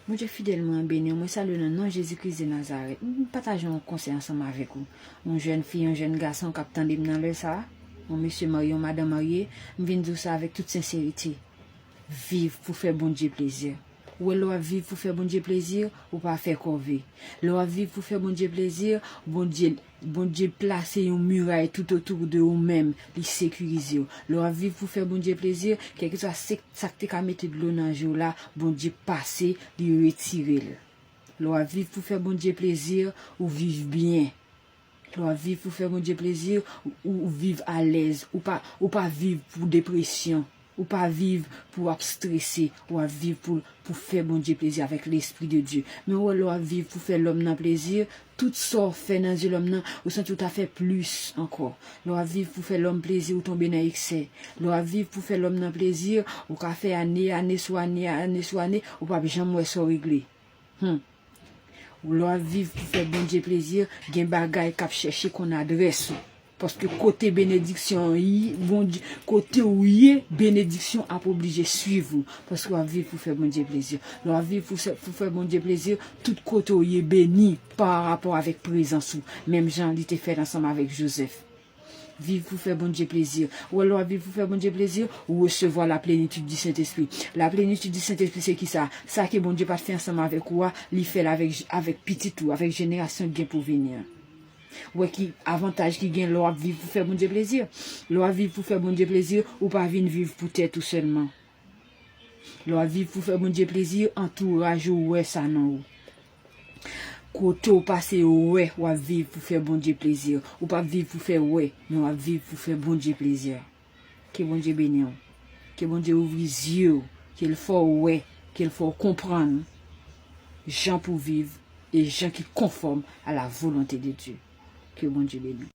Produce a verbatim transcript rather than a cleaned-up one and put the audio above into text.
Bondye fidèl, mwen beni w, mwen salye w nan non Jezi Kris de Nazarèt. M pataje yon konsèy ansanm avèk ou. Yon jèn fi, yon jèn gason k ap tande m nan lè sa a, yon mesye marye, yon madanm marye, m vin di w sa avèk tout senserite. Viv pou fè Bondye plezi. Ou wè, lè w ap viv pou fè Bondye plezi, ou pa fè kòve. Lè w ap viv pou fè Bondye plezi, Bondye, Bondye plase yon miray toutotou de ou menm, li sekirize w. Lè w ap viv pou fè Bondye plezi, kèlkeswa se, sa k te ka mete dlo nan je w la, Bondye pase, li retire l. Lè w ap viv pou fè Bondye plezi, ou viv byen. Lè w ap viv pou fè Bondye plezi, ou, ou viv alèz. Ou pa, ou pa viv pou depresyon. Ou pa viv pou w ap strese. W ap viv pou, pou fè Bondye plezi avèk Lespri de Dye. Men w wè, lè w ap viv pou fè lòm nan plezi, tout sa w fè nan zye lòm nan, ou santi w ta fè plis ankò. Lè w ap viv pou fè lòm plezi, ou tonbe nan eksè. Lè w ap viv pou fè lòm nan plezi, ou ka fè ane, ane sou ane, ane sou ane, ou p ap janm wè sa w regle. Hmm. Lè w ap viv pou fè Bondye plezi, gen bagay k ap chèche konn adrès ou. Paske kote benediksyon an ye, Bondye, kote w ye, benediksyon ap oblije swiv ou. Paske w ap viv pou fè Bondye plezi. Lè w ap viv pou fè, pou fè Bondye plezi, tout kote w ye beni pa rapò avèk prezans ou. Menm jan li te fè l ansanm avèk Jozèf. Viv pou fè Bondye plezi. Ou wè, lè w ap viv pou fè Bondye plezi, ou resevwa la plenitid di Sentespri. La plenitid di Sentespri se ki sa? Sa ke Bondye pa t fè ansanm avèk ou a, li fè l avèk, avèk pitit ou, avèk jenerasyon k gen pou vini an. Ou wè ki avantaj ki gen lè w ap viv pou fè Bondye plezi? Lè w ap viv pou fè Bondye plezi, ou pa vin viv pou tèt ou sèlman. Lè w ap viv pou fè Bondye plezi, antouraj ou wè sa nan ou. Kote w pase, yo wè w ap viv pou fè Bondye plezi. Ou p ap viv pou fè wè, men w ap viv pou fè Bondye plezi. Ke Bondye beni w. Ke Bondye ouvri zye w. Ke l fè w wè. Ke l fè w konprann jan pou viv e jan ki konfòm a la volonte de Dye. Ke Bondye beni w.